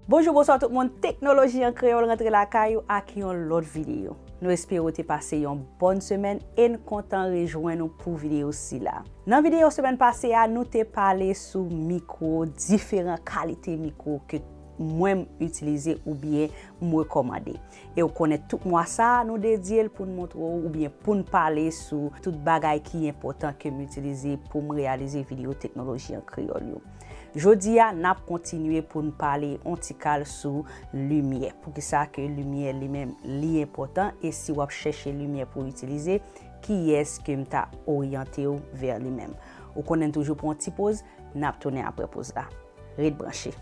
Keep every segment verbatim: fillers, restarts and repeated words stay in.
Bonjou, bonswa tout moun. Teknoloji an Kreyòl rantre lakay ou ak yon lòt videyo. Nou espere w te pase yon bòn semèn e n kontan rejwenn ou pou videyo sila. Nan videyo semèn pase a, nou te pale sou mikwo, diferan kalite mikwo ke mwen m itilize oubyen m rekòmande. E w konnen tout mwa sa a, nou dedye l pou n montre w oubyen pou n pale sou tout bagay ki enpòtan ke m itilize pou m reyalize videyo teknoloji an kreyòl yo. Jodi a, n ap kontinye pou n pale on ti kal sou limyè. Poukisa ke limyè li menm li enpòtan e si w ap chèche limyè pou w itilize, kiyès ke m ta oryante w vè li menm? Ou konnen n toujou pran on ti poz, n ap tounen apre poz la. Ret branche.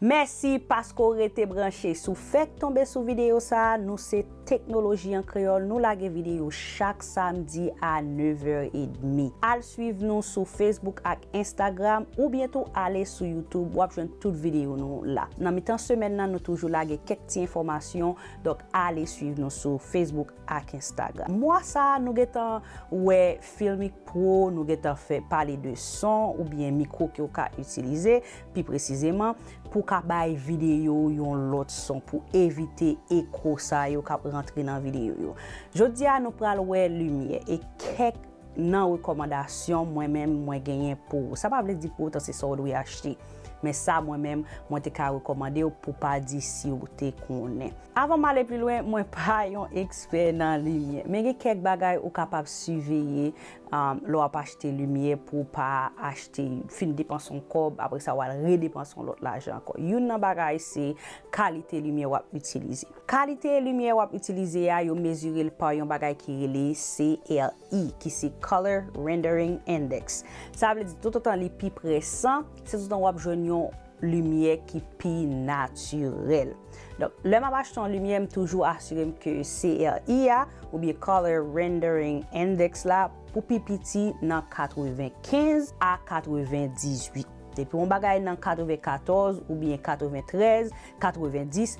Mèsi paske w rete branche. Si w fèk tonbe sou videyo sa a, nou se Teknoloji an Kreyòl. Nou lage videyo chak samdi a nèv è edmi. Al swiv nou sou Facebook ak Instagram, oubyen tou ale sou YouTube, w ap jwenn tout videyo nou la. Nan mitan semèn nan, nou toujou lage kèk ti enfòmasyon, donk ale swiv nou sou Facebook ak Instagram. Mwa sa a, nou gentan wè Filmic Pro, nou gentan fè pale de son oubyen mikwo ke w ka itilize, pi presizeman, pou w ka bay videyo w yon lòt son, pou evite eko sa yo k ap rantre nan videyo yo. Jodi a, nou pral wè limyè e kèk nan rekòmandasyon mwen menm mwen genyen pou ou. Sa pa vle di pou otan se sa w dwe achte. Men sa mwen menm, mwen te ka rekòmande w pou pa di si w te konnen. Avan m ale pi lwen, mwen pa yon ekspè nan limyè. Men gen kèk bagay ou kapab siveye, um, lè w ap achte limyè pou w pa achte, fin depanse yon kòb, apre sa w al redepanse yon lòt lajan ankò. Youn nan bagay se kalite limyè w ap itilize. Kalite limyè w ap itilize a, yo mezire l pa yon bagay ki rele C R I, ki se Color Rendering Index. Sa vle di, toutotan li pi pre san, se toutotan w ap jwenn yon limyè ki pi natirèl. Donk, lè m ap achte yon limyè, m toujou asire m ke C R I a, oubyen Color Rendering Index la, pou pi piti nan katrevenkenz a katrevendizuit. Depi yon bagay nan katrevenkatòz oubyen katreventrèz, katrevendis,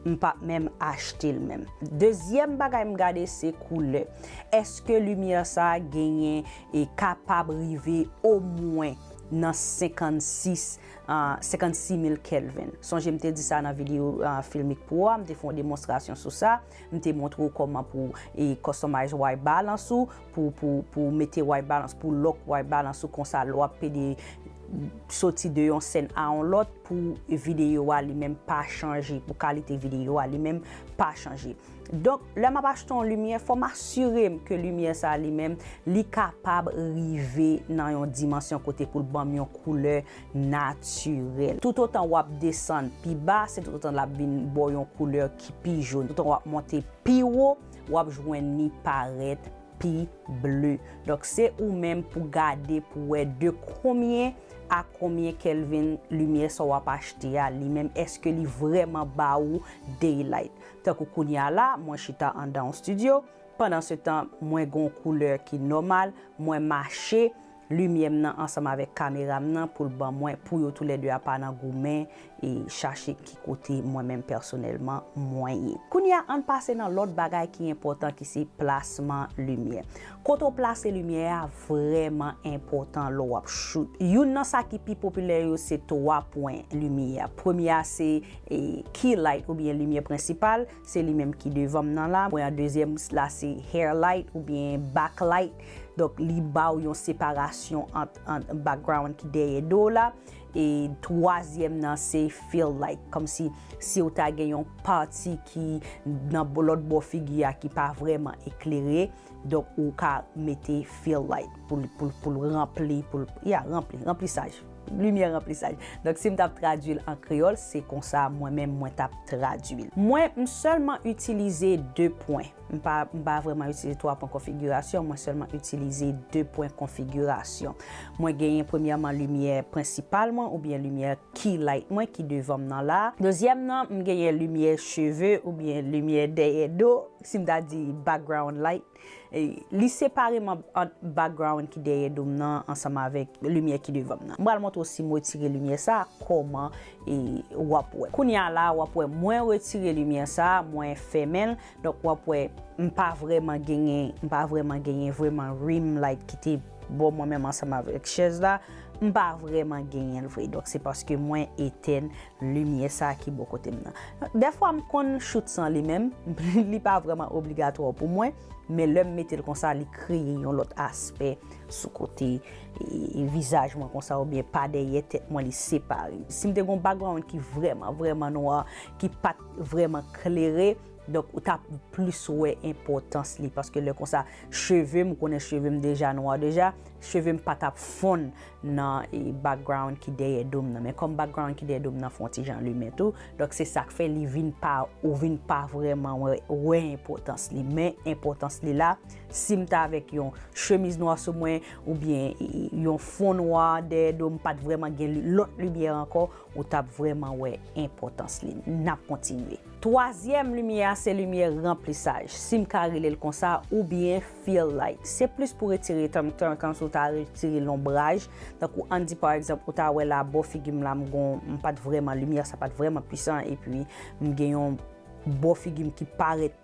m p ap menm achte l menm. Dezyèm bagay m gade se koulè. Èske limyè sa a genyen e kapab rive omwen nan senkannsis, ah, senkannsis mil Kelvin? Sonje m te di sa nan videyo, ah, Filmic Pro a, m te fè yon demonstrasyon sou sa. M te montre w kòman pou, e, customize white balance ou, pou, pou, pou mete white balance, pou lock white balance ou konsa lè w ap pede soti de yon sèn a yon lòt, pou videyo a li menm pa chanje, pou kalite videyo a li menm pa chanje. Donk, lè m ap achte yon limyè, fò m asire m ke limyè sa a li menm, li kapab rive nan yon dimansyon kote pou l ban m yon koulè natirèl. Toutotan w ap desann pi ba, se toutotan l ap vin ba w yon koulè ki pi jòn. Toutotan w ap monte pi wo, w ap jwenn li parèt pi ble. Donk, se ou menm pou gade, pou wè de konbyen a konbyen Kelvin limyè sa w ap achte a, li menm, èske li vrèman ba ou daylight. Tankou kounye a la, mwen chita anndan yon estidyo, pandan se tan, mwen gen yon koulè ki nòmal, mwen mache limyè m nan ansanm avèk kamera m nan pou l ban mwen, pou yo toulède a pa nan goumen e chache ki kote mwen menm pèsonèlman mwen ye. Kounye a, ann pase nan lòt bagay ki enpòtan ki se plasman limyè. Kote w plase limyè a vrèman enpòtan lè w ap shoot. Youn nan sa ki pi popilè yo se twa pwen limyè a. Premye a se, e, key light oubyen limyè prensipal, se li menm ki devan m nan la. Pwen an dezyèm la se hair light oubyen backlight. Donk, li ba w yon separasyon ant, ant background ki dèyè do w la. E twazyèm nan se fill light. Kòmsi si w ta gen yon pati ki nan bo-, lòt bò figi a ki pa vrèman eklere, donk ou ka mete fill light pou l, pou l, pou l ranpli, pou l, ya, ranpli, ranplisaj. Limyè ranplisaj. Donk, si m t ap tradui l an kreyòl, se konsa mwen menm mwen t ap tradui l. Mwen, m sèlman itilize de pwen. M pa, m pa vrèman itilize twa pwen konfigirasyon, mwen sèlman itilize de pwen konfigirasyon. Mwen genyen premyèman limyè prensipal mwen oubyen limyè key light mwen ki devan m nan la. Dezyèm nan, m genyen limyè cheve oubyen limyè dèyè do, si m ta di background light. E, li separe m ant background ki dèyè do m nan ansanm avèk limyè ki devan m nan. M pral montre w si m retire limyè sa, kòman e, w ap wè. Kounye a la, w ap wè mwen retire limyè sa, mwen fèmen l. Donk, w ap wè, m pa vrèman genyen, m pa vrèman genyen vrèman rim light ki te bò mwen menm ansanm avèk chèz la. M pa vrèman genyen l vre. Donk, se paske mwen etèn limyè sa ki bò kote m nan. Dèfwa, m konn choute san li menm. Li pa vrèman obligatwa pou mwen. Men lè m mete l konsa, li kreye yon lòt aspè sou kote, e, e, vizaj mwen konsa, oubyen pa dèyè tèt mwen, li separe. Si m te gon background ki vrèman, vrèman nwa, ki pa t vrèman klere, donk, ou t ap plis wè enpòtans li. Paske lè konsa, cheve m, ou konnen cheve m deja nwa deja, cheve m pa t ap fonn nan, e, background ki dèyè do m nan. Men kòm background ki dèyè do m nan fè yon ti jan limen tou, donk, se sa k fè li vin pa, ou vin pa vrèman wè, wè enpòtans li. Men enpòtans li la, si m t avèk yon chemiz nwa sou mwen, oubyen, e, yon fon nwa dèyè do m, pa t vrèman gen li, lòt limyè ankò, ou t ap vrèman wè enpòtans li. N ap kontinye. Twazyèm limyè a, se limyè ranplisaj, si m ka rele l konsa, oubyen fill light. Se plis pou retire, tan, tan, tankou si w ta retire lonbraj. Tankou ann di, pa egzanp, ou ta wè la, bò figi m la, m gon, m pa t vrèman, limyè sa pa t vrèman pwisan, epi m gen yon bò figi m ki parèt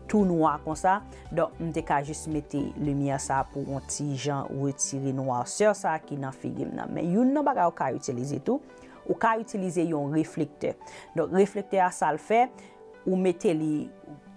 tou nwa konsa. Donk, m te ka jis mete limyè sa pou yon ti jan retire nwasè sa ki nan figi m nan. Men youn nan bagay ou ka itilize tou, ou ka itilize yon reflektè. Donk, reflektè a, sa l fè, ou mete li,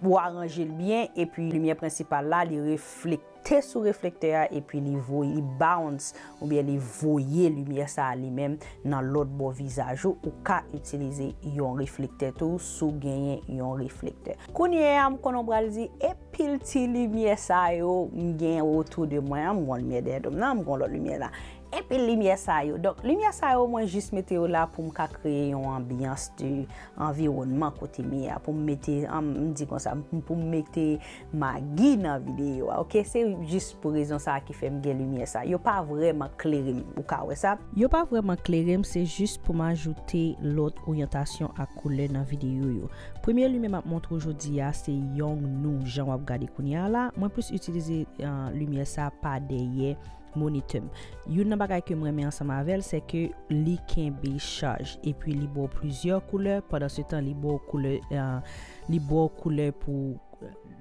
ou aranje l byen, epi limyè prensipal la, li reflekte sou reflektè a, epi li voye, li bounce, oubyen li voye limyè sa a li menm nan lòt bò vizaj ou. Ou ka itilize yon reflektè tou, si w genyen yon reflektè. Kounye a, m konnen w pral di, e pil ti limyè sa yo m gen otou de mwen an, m gon limyè dèyè do m nan, m gon lòt limyè la. Epi limyè sa yo. Donk, limyè sa yo, mwen jis mete yo la pou m ka kreye yon anbyans de anviwònman kote m ye a, pou m mete, an, m di konsa, m, pou m mete magi nan videyo a, oke? Se jis pou rezon sa a ki fè m gen limyè sa. Yo pa vrèman klere m, ou ka wè sa. Yo pa vrèman klere m, se jis pou m ajoute lòt oryantasyon ak koulè nan videyo yo. Premye limyè m ap montre w jodi a, se Yongnuo, jan w ap gade kounye a la. Mwen plis itilize, ah, limyè sa pa dèyè monitè m. Youn nan bagay ke m renmen ansanm avè l, se ke li kenbe chaj, epi li ba w plizyè koulè, pandan se tan li ba w koulè, ah, li ba w koulè pou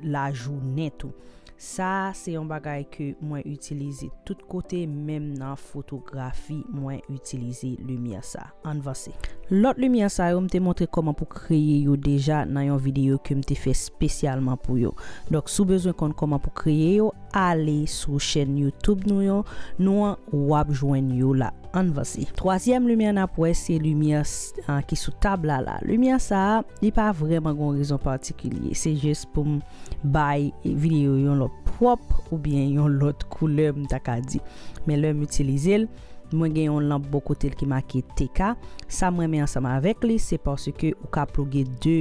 lajounen tou. Sa a, se yon bagay ke mwen itilize tout kote, menm nan fotografi, mwen itilize limyè sa. Ann vanse. Lòt limyè sa yo, m te montre kòman pou kreye yo deja nan yon videyo ke m te fè espesyalman pou yo. Donk, si w bezwen konn kòman pou kreye yo, ale sou chèn YouTube nou yo, nou an, w ap jwenn yo la. Ann vanse. Twazyèm limyè n ap wè, se limyè s-, a, ki sou tab la la. Limyè sa a, li pa vrèman gon rezon patikilye. Se jis pou m bay videyo yon lòt pwòp oubyen yon lòt koulè, m ta ka di. Men lè m itilize l, mwen gen yon lanp bò kote l ki make T K. Sa m renmen ansanm avèk li, se paske ou ka ploge de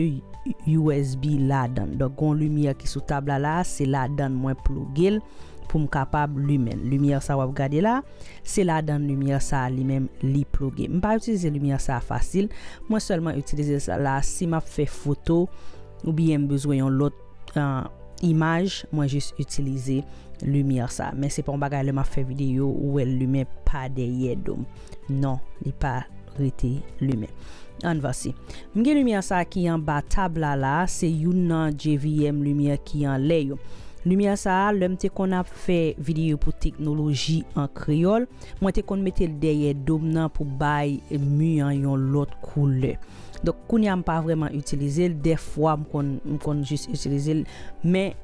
U S B ladan l. Donk, gon limyè ki sou tab la la, se ladan l mwen ploge l pou m kapab limen l. Limyè sa w ap gade la, se ladan limyè sa a li menm li ploge. M pa itilize limyè sa a fasil. Mwen sèlman itilize sa la si m ap fè foto oubyen m bezwen yon lòt, ah, imaj, mwen jis itilize limyè sa. Men se pa yon bagay lè m ap fè videyo ou wè l limen pa dèyè do m. Non, li pa rete limen. Ann vanse. M gen limyè sa ki anba tab la la, se youn nan J V M limyè ki anlè yo. Limyè sa a, lè m te konn ap fè videyo pou teknoloji an kreyòl, mwen te konn mete l dèyè do m nan pou bay mi an yon lòt koulè. Donk, kounye a m pa vrèman itilize l, dèfwa m konn, m konn jis itilize l, men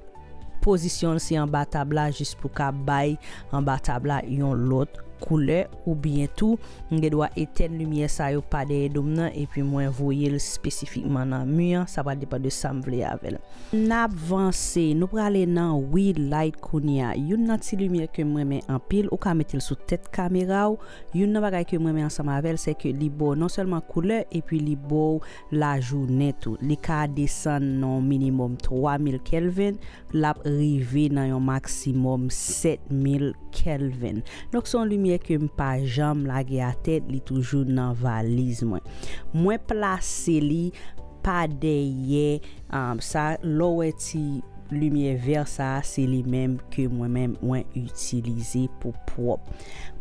pozisyon l se anba tab la, jis pou ka bay anba tab la yon lòt koulè, oubyen tou m gen dwa etèn limyè sa yo pa dèyè do m nan epi mwen voye l espesifikman nan mi an, sa pral depann de sa m vle avè l. N ap vanse, nou prale nan We Light kounye a. Youn nan ti limyè ke m renmen anpil, ou ka mete l sou tèt kamera w. Youn nan bagay ke m renmen ansanm avè l, se ke li ba w non sèlman koulè, epi li ba w lajounen tou. Li ka desann nan yon minimòm twa mil Kelvin, l ap rive nan yon maksimòm sèt mil Kelvin. Donk, se yon limyè ke m pa janm lage atè, li toujou nan valiz mwen. Mwen plase li pa dèyè, um, sa, lè w wè ti limyè vè sa, se li menm ke mwen menm mwen itilize pou pwòp.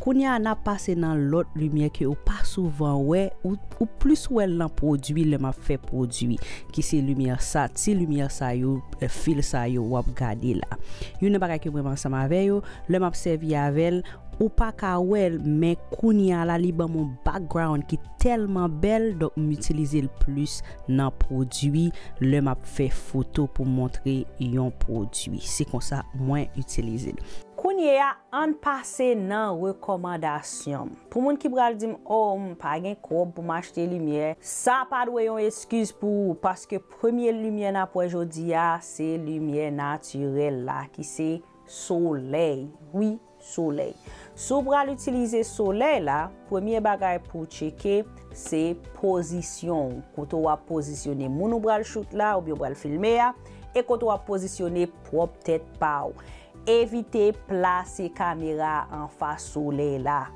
Kounye a, n ap pase nan lòt limyè ke ou pa souvan wè, ou, ou plis wè l nan pwodui lè m ap fè pwodui, ki se limyè sa, ti limyè sa yo, eh, fil sa yo w ap gade la. Youn nan bagay ke m renmen ansanm avè yo, lè m ap sèvi avè l, ou pa ka wè l, men kounye a la, li ban m yon background ki tèlman bèl, donk m itilize l plis nan pwodui lè m ap fè foto pou montre yon pwodui. Se konsa mwen itilize l. Kounye a, ann pase nan rekòmandasyon m. Pou moun ki pral di m, "O, m pa gen kòb pou m achte limyè," sa pa dwe yon eskiz pou ou, paske premye limyè n ap wè jodi a, se limyè natirèl la, ki se solèy. Wi, solèy. Si w pral itilize solèy la, premye bagay pou w tcheke, se pozisyon w, kote w ap pozisyone moun ou pral chout la, oubyen w pral filme a, e kote w ap pozisyone pwòp tèt pa w. Evite plase kamera a anfas solèy la.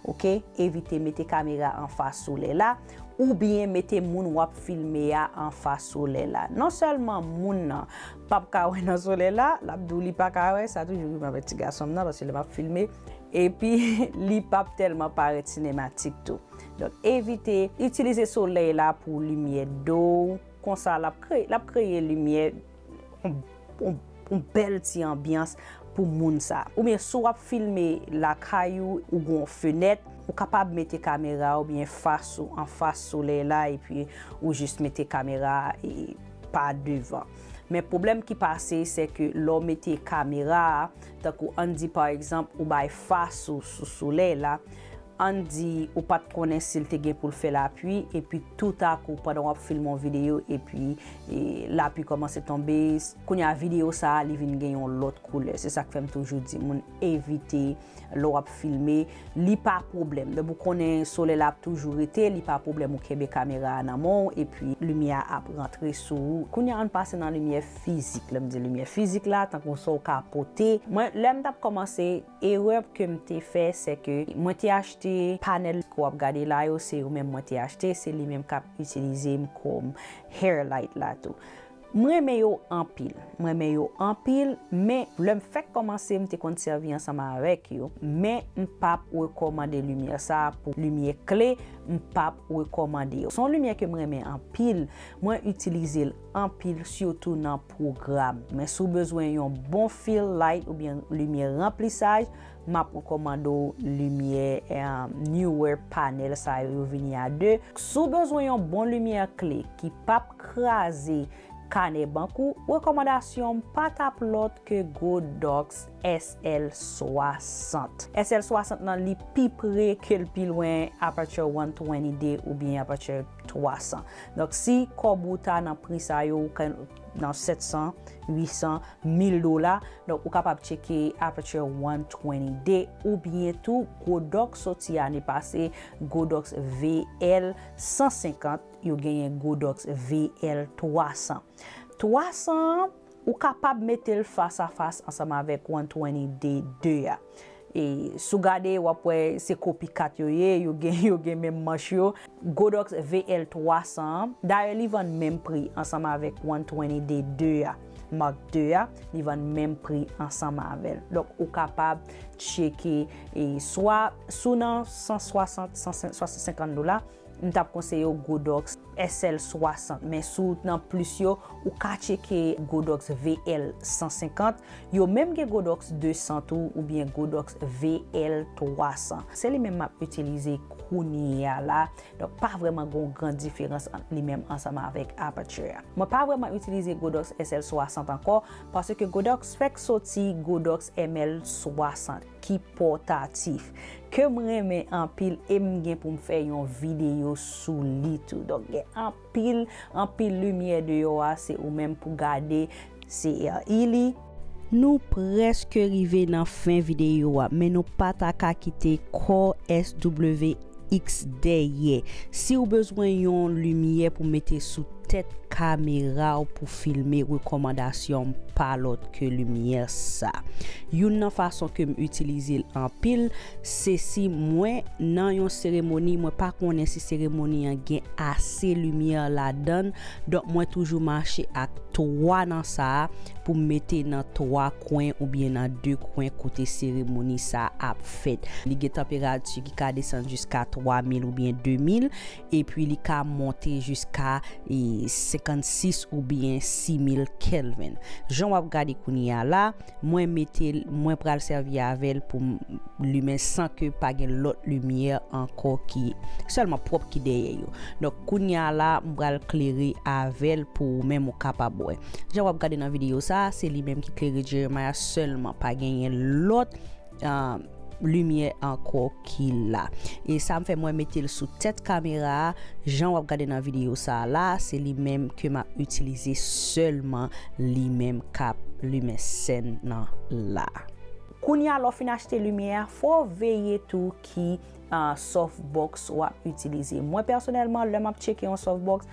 Oke? Evite mete kamera a anfas solèy la, oubyen mete moun w ap filme a anfas solèy la. Non sèlman moun nan p ap ka wè nan solèy la, l ap di w li pa ka wè, sa toujou rive avèk ti gason m nan, paske lè m ap filme, epi li p ap tèlman parèt sinematik tou. Donk, evite itilize solèy la pou limyè do w, konsa l ap kreye, l ap kreye limyè, yon, yon, yon bèl ti anbyans pou moun sa. Oubyen si w ap filme lakay ou, ou gen yon fenèt, ou kapab mete kamera oubyen fas ou anfas solèy la, epi ou jis mete kamera a, e, pa devan. Men pwoblèm ki pase, se ke lè w mete kamera a, tankou ann di pa egzanp, ou bay fas ou sou solèy la, ann di ou pa t konnen si l te gen pou l fè lapli, epi toutakou, pandan w ap filme yon videyo, epi, e, lapli kòmanse tonbe, s-, kounye a videyo sa a, li vin gen yon lòt koulè. Se sa k fè m toujou di moun evite lè w ap filme, li pa pwoblèm. Depi w konnen solèy la ap toujou rete, li pa pwoblèm ou kenbe kamera a nan men w, epi limyè a ap rantre sou ou. Kounye a, ann pase nan limyè fizik. Lè m di limyè fizik la, tankou sa w ka pote. Mwen, lè m t ap kòmanse, erè ke m te fè, se ke mwen te achte panèl ke w ap gade la yo, se yo menm mwen te achte, se li menm k ap itilize m kòm hair light la tou. M renmen yo anpil. M renmen yo anpil, men lè m fèk kòmanse, m te konn sèvi ansanm avèk yo. Men m p ap rekòmande limyè sa a pou limyè kle, m p ap rekòmande yo. Se yon limyè ke m renmen anpil. Mwen itilize l anpil, sitou nan pwogram. Men si w bezwen yon bon fill light oubyen limyè ranplisaj, m ap rekòmande w limyè, eh, Neewer panèl sa yo, yo vini a de. Si w bezwen yon bon limyè kle ki p ap kraze kanè bank ou, rekòmandasyon m pa t ap lòt ke Godox S L swasant. S L swasant nan, li pi pre ke l pi lwen aperture one twenty D oubyen aperture twa san. Donk, si kòb ou ta nan pri sa yo, ou ka nan sèt san, uit san, mil dola. Donk, ou kapab tcheke aperture one twenty D oubyen tou Godox soti ane pase, Godox V L san senkant, yo genyen Godox V L twa san. Twa san an, ou kapab mete l fas a fas ansanm avèk one twenty D de a. E si w gade, w ap wè se copycat yo ye, yo gen, yo gen menm manch yo. Godox V L twa san an, dayè, li vann menm pri ansanm avèk one twenty D de a, Mark de a, li vann menm pri ansanm avè l. Donk, ou kapab tcheke, e, swa si w nan san swasant, san senkant dola, m t ap konseye w Godox S L swasant, men si w nan plis yo, ou ka tcheke Godox V L san senkant, yo menm gen Godox de san tou, oubyen Godox V L twa san. Se li menm m ap itilize kounye a la. Donk, pa vrèman gen yon gran diferans ant li menm ansanm avèk Aputure a. Mwen pa vrèman itilize Godox S L swasant ankò, paske Godox fèk soti Godox M L swasant ki pòtatif, ke m renmen anpil e m gen pou m fè yon videyo sou li tou. Donk, gen anpil, anpil limyè deyò a, se ou menm pou gade, se li. Nou prèske rive nan fen videyo a, men nou pa ta ka kite Core S W X dèyè. Si w bezwen yon limyè pou mete sou tèt kamera w pou filme, rekòmandasyon m pa lòt ke limyè sa. Youn nan fason ke m itilize l anpil, se si mwen nan yon seremoni, mwen pa konnen si seremoni an gen ase limyè ladan l, donk mwen toujou mache ak twa nan sa a pou m mete nan twa kwen oubyen nan de kwen kote seremoni sa a ap fèt. Li gen tanperati ki ka desann jiska twa mil oubyen de mil, epi li ka monte jiska, e, senkannsis oubyen sis mil Kelvin. Jan w ap gade kounye a la, mwen mete l, mwen pral sèvi avè l pou m limen san ke pa gen lòt limyè ankò ki sèlman pwòp ki dèyè yo. Donk, kounye a la, m pral klere avè l pou ou menm ou kapab wè. Jan w ap gade nan videyo sa a, se li menm ki klere Jeremiah sèlman, pa genyen lòt, ah, limyè ankò ki la. E sa m fè mwen mete l sou tèt kamera a, jan w ap gade nan videyo sa a la, se li menm ke m ap itilize sèlman, li menm k ap limen sèn nan la. Kounye a, lè w fin achte limyè a, fò w veye tou ki, ah, softbox w ap itilize. Mwen pèsonèlman, lè m ap tcheke yon softbox,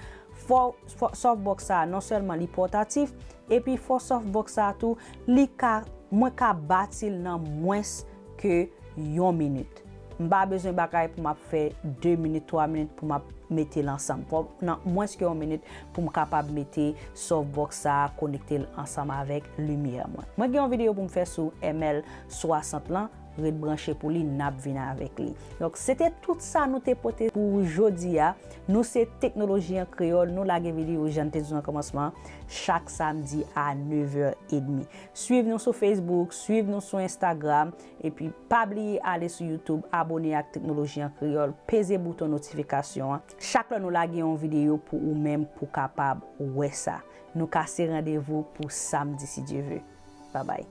fò, fò softbox sa a non sèlman li pòtatif, epi fò softbox sa a tou, li ka, mwen ka bati l nan mwens ke yon minit. M pa bezwen bagay pou m ap fè de minit, twa minit pou m ap mete l ansanm. Fò nan mwens ke yon minit pou m kapab mete softbox sa a, konekte l ansanm avèk limyè mwen. Mwen gen yon videyo pou m fè sou M L swasant lan, ret branche pou li, n ap vin avèk li. Donk, se te tout sa nou te pote pou jodi a. Nou se Teknoloji an Kreyòl, nou lage videyo jan n te di w nan kòmansman, chak samdi a nevè edmi. Swiv nou sou Facebook, swiv nou sou Instagram, epi pa bliye ale sou YouTube, abone ak Teknoloji an Kreyòl, peze bouton notifikasyon an. Chak lè nou lage yon videyo pou ou menm pou kapab wè sa. Nou kase randevou pou samdi si Dye ve. Babay.